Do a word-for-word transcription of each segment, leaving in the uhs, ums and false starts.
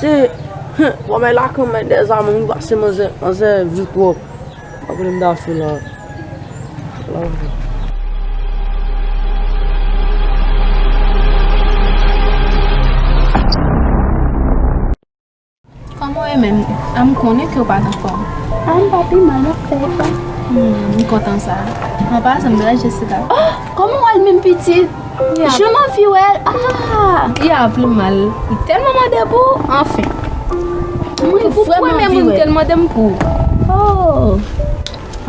E, wè bay lakan mèt dèzame, m pase manzè, manzè vit twòp. Apre m ta fè la. La. Kòman w ye menm? A, m konnen ke w pa t anfòm. A, m pa pi mal, m ap fè efò. Hmm, m kontan sa. An pasan, m te ranje Jessica. Oh, kòman w wè l menm pitit? Jan m anvi wè l. Ah! Ya, pi mal. Li tèlman mande pou ou, anfen. Mwen vrèman anvi wè l. Ou premye moun ke l mande m pou. Oh!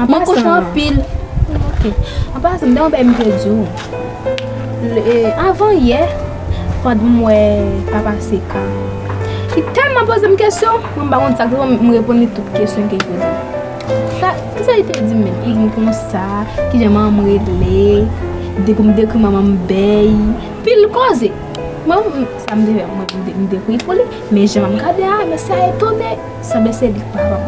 Mwen kontan anpil. Ok. An pasan, m gen yon bagay m te di w. Le, e, avan yè, pandan m wè papa Seka, li tèlman poze m kesyon, mwen m pa konn sa k te fè m reponn li tout kesyon ke li poze m. Sa, kisa li te di m menm? Li di m konsa, kijan manman m rele, de pou m dekri manman m bèy, pil koze. Mwen, m, sa m te fè, mwen, m de-, m dekri pou li, men jan m gade a, mesye a etone. Sanble se li k pa bon.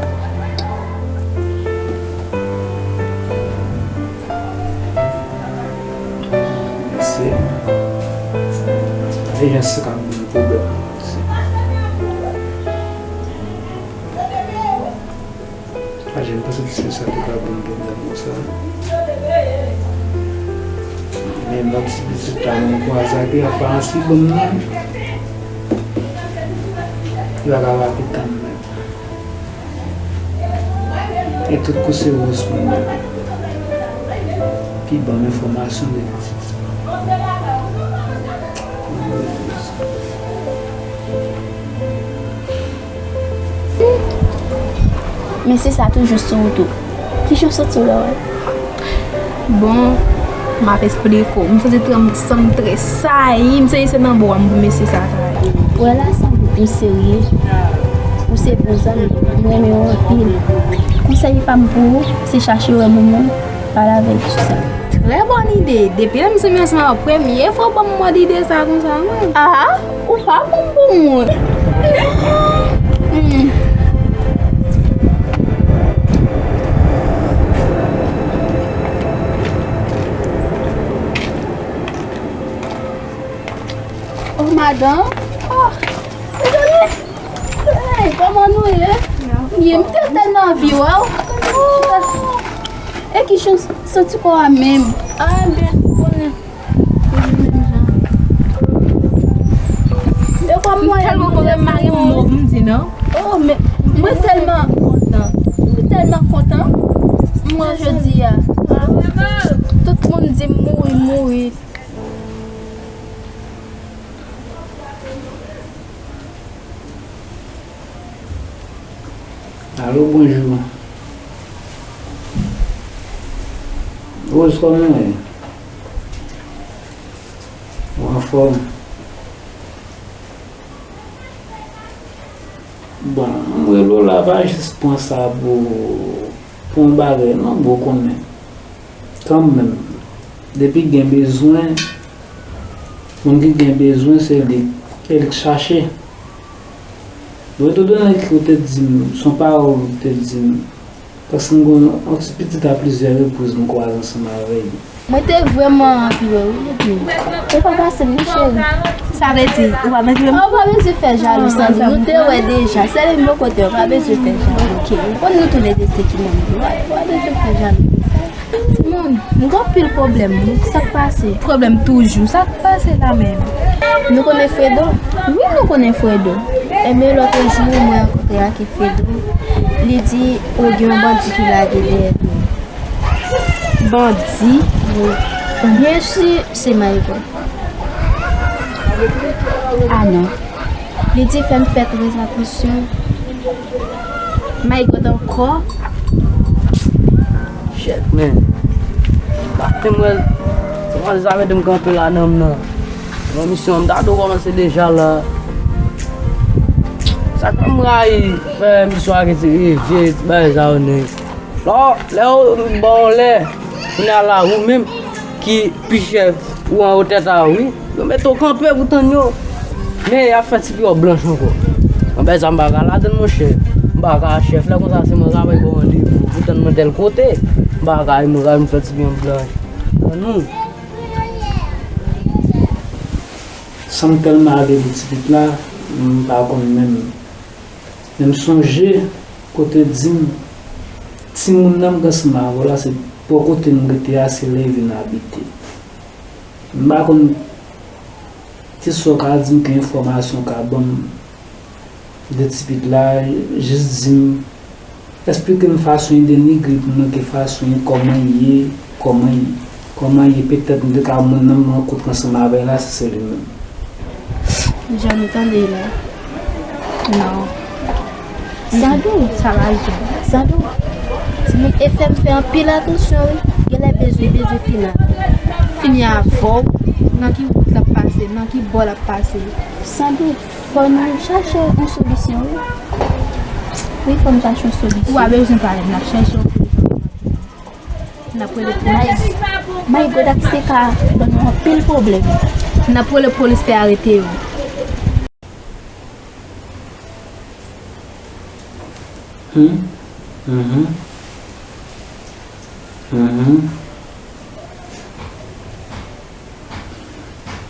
Mesye, e jan se ka ban m pwoblèm. Aje, m panse se sa ki ka ban m pwoblèm konsa. Men lòt ti pitit la, mwen kwaze ak li, aparans li bon nan. Li pa ka pa pi tann menm. E tout kou se Rose pou mwen ki ban m enfòmasyon de pitit sa. Mesye sa toujou sou wout ou. Kijan w santi w lè w wè l? Bon, m ap esplike w. M santi trè, m santi m tresayi. M santi se nan bra m pou mesye sa ta ye. Wè la, sa m serye. Ou se bon zanmi m. M renmen w anpil. Konsèy pa m pou ou, se chache wè manman w, pale avè l sou sa. Trè bòn ide. Depi lè m zanmi ansanm avè w, premye fwa w ban m mòd ide sa konsa, wi. Aha! Ou pa bon pou moun. Hmm. Oh, madanm. Oh, dezole. Hey, kòman nou ye? Byen, m te tèlman anvi wè w. Oh. E ki chans, santi kò a menm. Ah, byen, konnen. M tèlman kontan, m pa gen mo pou m di non. Oh, men mwen tèlman kontan. Mwen tèlman kontan. Mwen jodi a. Tout moun di m mouri, mouri. Alo, bonjou. Rose, kòman w ye? Ou anfòm? Bon, m rele w la, pa jis pran sa pou, pou yon bagay, non, bon, ou konnen. Kanmenm, depi gen bezwen, moun ki gen bezwen, se li, se li k chache. Bon, etandone ke w te di m, se yon pawòl ou te di m, paske m gen yon ti pitit a plizyè repriz m kwaze ansanm avè l. Mwen te vrèman anvi wè w, wi. Ou pa pase m, wi, cheri. Sa vle di, ou pa bezwen m? Ah, ou pa bezwen fè jalou, Sandrine. Nou te wè deja. Sèl menm kote, ou pa bezwen fè jalou. Ok. Bon, nou tou lè de se ki menm. Ou pa, ou pa bezwen fè jalou. Timoun, m gen anpil pwoblèm, wi. Sa k pase? Pwoblèm toujou. Sa k pase la menm? Nou konnen Fredo? Wi, nou konnen Fredo. Enben, lòt jou, mwen rankontre ak Fredo. Li di, ou gen yon bandi ki lage dèyè tou. Bandi? Wi. Byen si, se Marie-Paule. Ah non. Li di fè m fè trè atansyon. My God ankò. Shit, man. Maten mwen, se kòmanse sa mete m kanpe la nan m nan. Nan misyon an, m ta dwe kòmanse deja la. Sa k fè m rayi fè misyon ak ti revye, ti bagay sa yo, nèg. Lè, lè yo ba w lè, kounye a la, ou menm ki pi chè, ou anwo tèt a ou, wi. Yo mete w kanpe pou tann yo. Men y ap fè ti pye w blanch ankò. Anben sa m pa ka ladann, monchè. M pa ka chèf. Lè konsa, se mwen k ap ba w randevou pou tann mwen tèl kote. M pa ka, mwen ka vin fè ti pye m blanch. Tann ou. San m tèlman ale pou ti pit la, m pa konn menm. Men m sonje kote w di m, timoun nan m gen ansanm avè w la, se bò kote m rete a, se la l vin abite. M pa konn ki sa w ka di m, ki enfòmasyon w ka ban m de ti pitit la, jis di m, eksplike m fason w denigre pou mwen, ki fason w, kòman l ye, kòman l, kòman l ye, petèt m te ka moun nan m rankontre ansanm avè l la, si se li menm. Jan nou tande la. Non. Sandou. Sa va, Sandou. Timoun F M fè anpil atansyon, wi. Genlè bezwen, bezwen fini avè w. Fini avè w. Nan ki wout l ap pase, nan ki bò l ap pase. Sandou, fò nou chache yon solisyon, wi. Wi, fò nou chache yon solisyon. Ou pa bezwen pale, n ap chache yon solisyon. N ap rele polis. My God, ak se ka ban nou anpil pwoblèm. N ap rele polis fè arete yo. Hmm. Mhm. Mhm.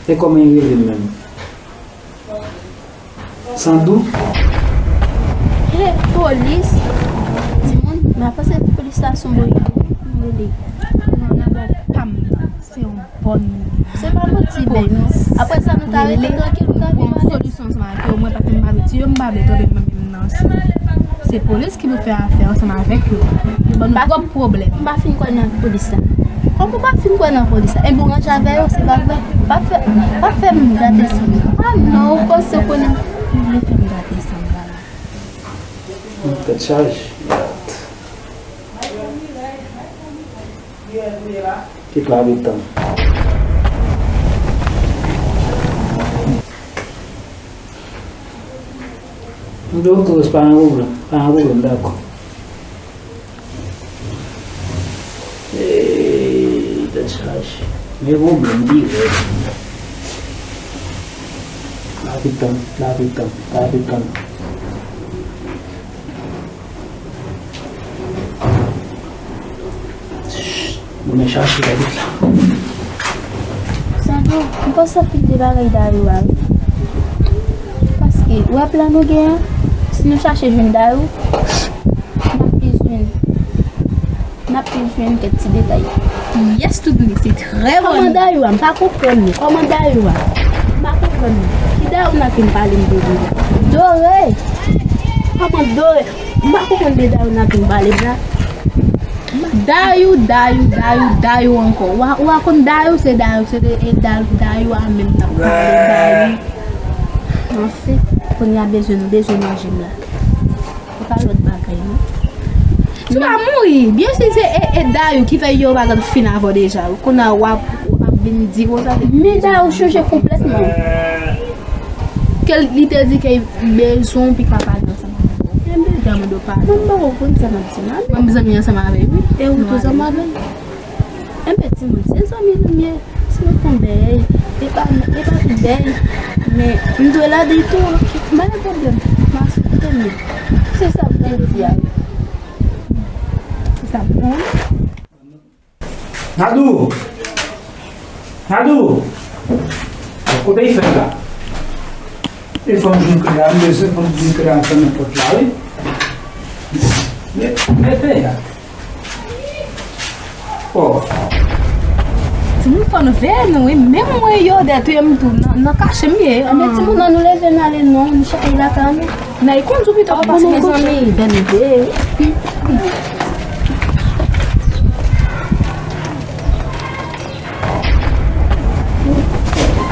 E kòman l rele menm? Sandou? He, polis. Timoun, m a panse polis la se yon bon ide. M rele. Non, nan bò pa m nan. Se yon bòn ide. Se pa manti, bèy, non. Apre sa, nou ta rete trankil, nou ta viv alèz. Solisyon ansanm avèk yo, mwen, paske m pa vle tiye yo, m pa vle twonpe mwen menm nan ansanm. Se polis ki pou fè afè ansanm avèk yo. Yo ban nou twòp pwoblèm. M pa fin kwè nan polis la. Kòman w pa fin kwè nan polis la? Enben, w ranje avè yo, se pa vre. Pa fè, pa fè m gate san m. Ah non, ou panse w konnen. Ou vle fè m gate san m la. Tèt chaje. Kit la, Victor. M di ok, pa gen pwoblèm, pa gen pwoblèm, dakò. Eey, tèt chaje. Men pwoblèm dirèk. Lapitan, lapitan, lapitan. Mwen chache la vit la. Sandro, m panse anpil de bagay Dayou a, wi. Paske, w wè plan nou gen an, si nou chache jwenn Dayou, n ap pi jwenn, n ap pi jwenn kèk ti detay. Yes, tout bon, se trè bon. Kòman Dayou a? M pa konprann li. Kòman Dayou a? M pa konprann li. Ki Dayou n ap vin pale m de li la? Dore! Kòman Dore? M pa konprann de Dayou n ap vin pale m la. Dayou, Dayou, Dayou, Dayou ankò. Ou a, ou a konn Dayou, se Dayou, se de, e Dayou, Dayou a menm n ap pale, Dayou. Anfen, kounye a bezwen, bezwen manje m la. Se pa lòt bagay, non. Ou va mouri. Byen si se e, e Dayou ki fè yo pa t fin avè w deja. Kounye a w ap, w ap vin di konsa. Men Dayou chanje konplètman. Ke li te di ke bezwen w pika pale ansanm avè w. Enben, dan mande w padon. Mwen m poko konn sa m ap di la. Mwen m zanmi ansanm avè l, wi. E ou tou zanmi avè l? Enben, timoun, se zanmi nou m ye. Si nou fè yon bèy, e pa, e pa tout bèy. Men, m dwe lade l tou, ok. M pa gen pwoblèm. M asepte l. Se sa m te di a. Se sa m konn. Nadou! Nadou! Kote Ifèt la? E fò m jwenn Krea, m bezwen fò m jwenn Krea, m fèmen pòt la, wi. Mete, mete a. Oh. Timoun, fò nou veye nou, wi. Menm mwen, yo dèt, wi, m tou nan, nan kache m ye. Enben, timoun, ann nou leve, n ale, non, nou chita lakay nou. Nan, e kondwi pito, pa ti mezanmi. Bèl ide.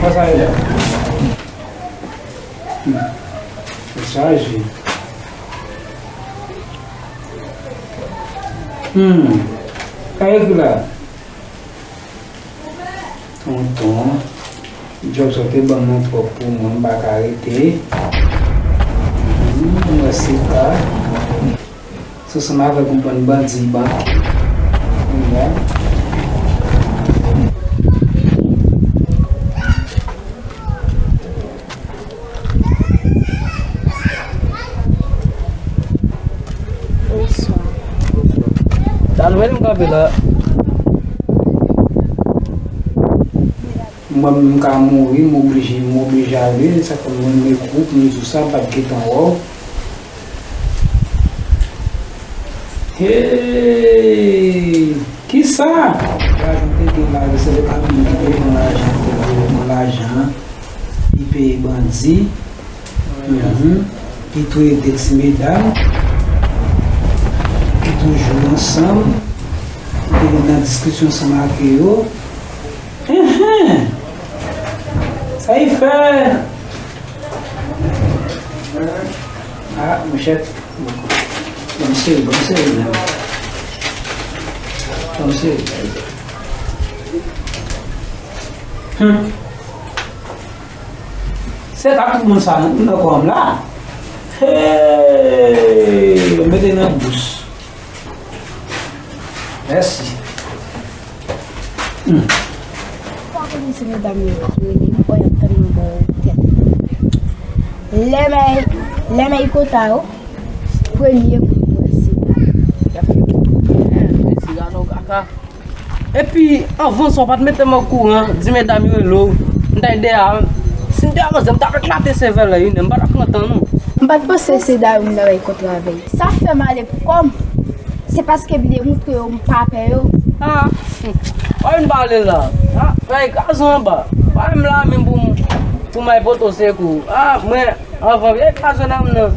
Sa sa ye la? Hmm. Sa chaje. Hmm. Sa ekri la. Tonton, djòb sa w te ban mwen twòp pou mwen, m pa ka rete. Hmm, mwen se pa. Se ansanm avèk yon bann bandi bank. Kounye a. Bonswa. Talè m kanpe la. Mwen menm m ka mouri, m oblije, m oblije ale, sa fè mwen menm gwo pou m di w sa, m pa t gentan wè w. Hey! Kisa? Lajan te gen la, se te pa moun ki te pran lajan, te pran lajan, li peye bandi. Mhm. Li touye de ti medam ki toujou ansanm, ki te nan diskisyon ansanm ak yo. Enhen! Sa y fè? Ah, monchè, ban m sere, ban m sere menm. Ban m sere. Hmm. Se ta tout moun sa nan kò m la. Hey, mete nan bous. Mèsi. Hmm. Ou pa konnen se medam yo ki rele m, ou y ap tann mwen bò tèt. Lè mè, lè mè y konta yo, premye moun mwen se la. Y ap fè kou. Mèsi, gade w kaka. Epi, anvan sa, w pa t mete m okouran, di medam yo rele w, m t al dèyè a. Si m te a manzè, m t ap eklate sevè la, wi, men m pa t ap pran tan, non. M pa t panse se Dayou m t ap kontre avè l. Sa fè m ale pou kò m. Se paske m demoutre yo m pa pè yo. Ah, hmm. Pa vin pale la. Ah, fè kraze w anba. Pa menm la menm pou m, pou m al pote w sekou. Ah, mwen, anvan vin kraze dam nan.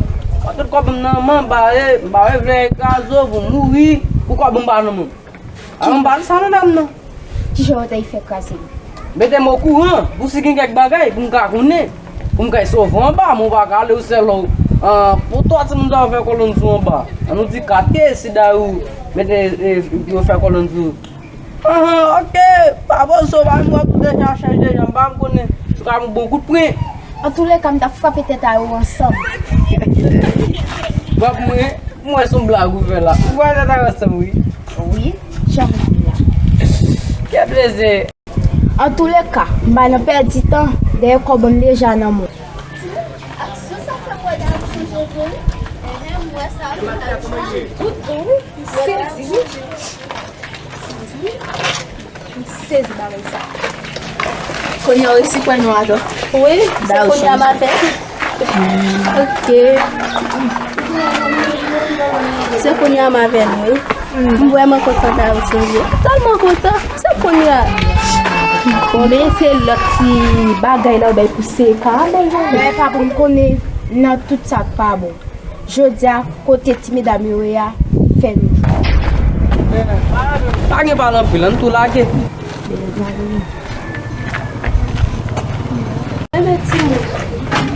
Tout kòb m nan men, bare, bare vle kraze w pou mouri, pou kòb m pa nan men. A, m pa di sa non, dam nan. Kijan w te fè kraze m? Mete m okouran, pou si gen kèk bagay, pou m ka konnen. Pou m ka sove w anba, men w pa ka ale ou sèl ou. Ah, pou twa timoun sa yo fè kòlonn sou anba. An nou di kat, si Dayou mete, e, yo fè kòlonn sou. Ahan, ok. Pa poze w, pa m wè tout deja chèch deja, m pa m konnen. Ou ka yon bon kout pwen. Antouleka, m t ap frape tèt a yo ansanm. Wè pou mwen. Mwen se yon blag ou fè la. Ou wè sa ta ansanm, wi. Wi, jan m di la. Kè plezi. Antouleka, m pa nan pèdi tan, dèyè kòb m deja nan men w. Aksyon sa fè m wè Dayou chanje vre wi. Enhen, m wè sa wi, Dayou chanje. Tout bon wi, m sezi wi. M sezi bagay sa. Kounye a w resi pran non atò. Wi, se kounye a m avè l. Ok. Se kounye a m avè l, wi. M vrèman kontan Dayou chanje. Tèlman kontan. Se kounye a. Bon, men se lòt ti bagay la w bay pou se ka bay jan. Men pa pou m konnen nan tout sa k pa bon. Jodi a, kote ti medam yo ye a, fè nou. Pa gen pale anpil, ann tou lage. Enben timoun,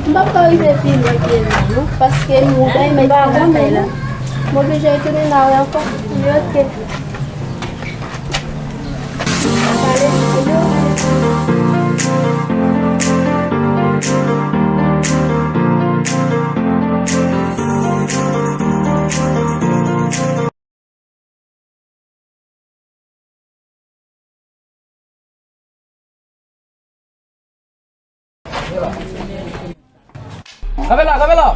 m p ap ka rive pi lwen ke nou non, paske nou bay mèt pou lakay la. M oblije retounen nan ri ankò. Wi, ok. Kanpe la, kanpe la.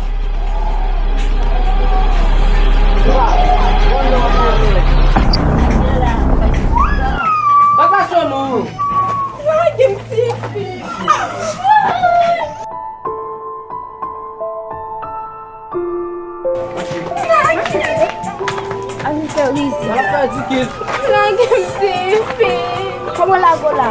Lage m tifi. Ann fè rizi. Lage m tifi. Kòman lage w la?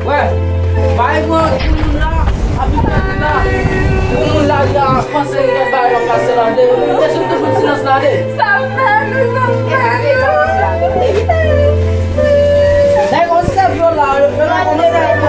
Wè, bay mwen timoun la, abitan la, timoun la, li a panse gen bagay ap pase la de, li te sou tout silans la de. Sa fè nou, sa fè nou. Nèg yo sèvi yo la, yo la kòmanse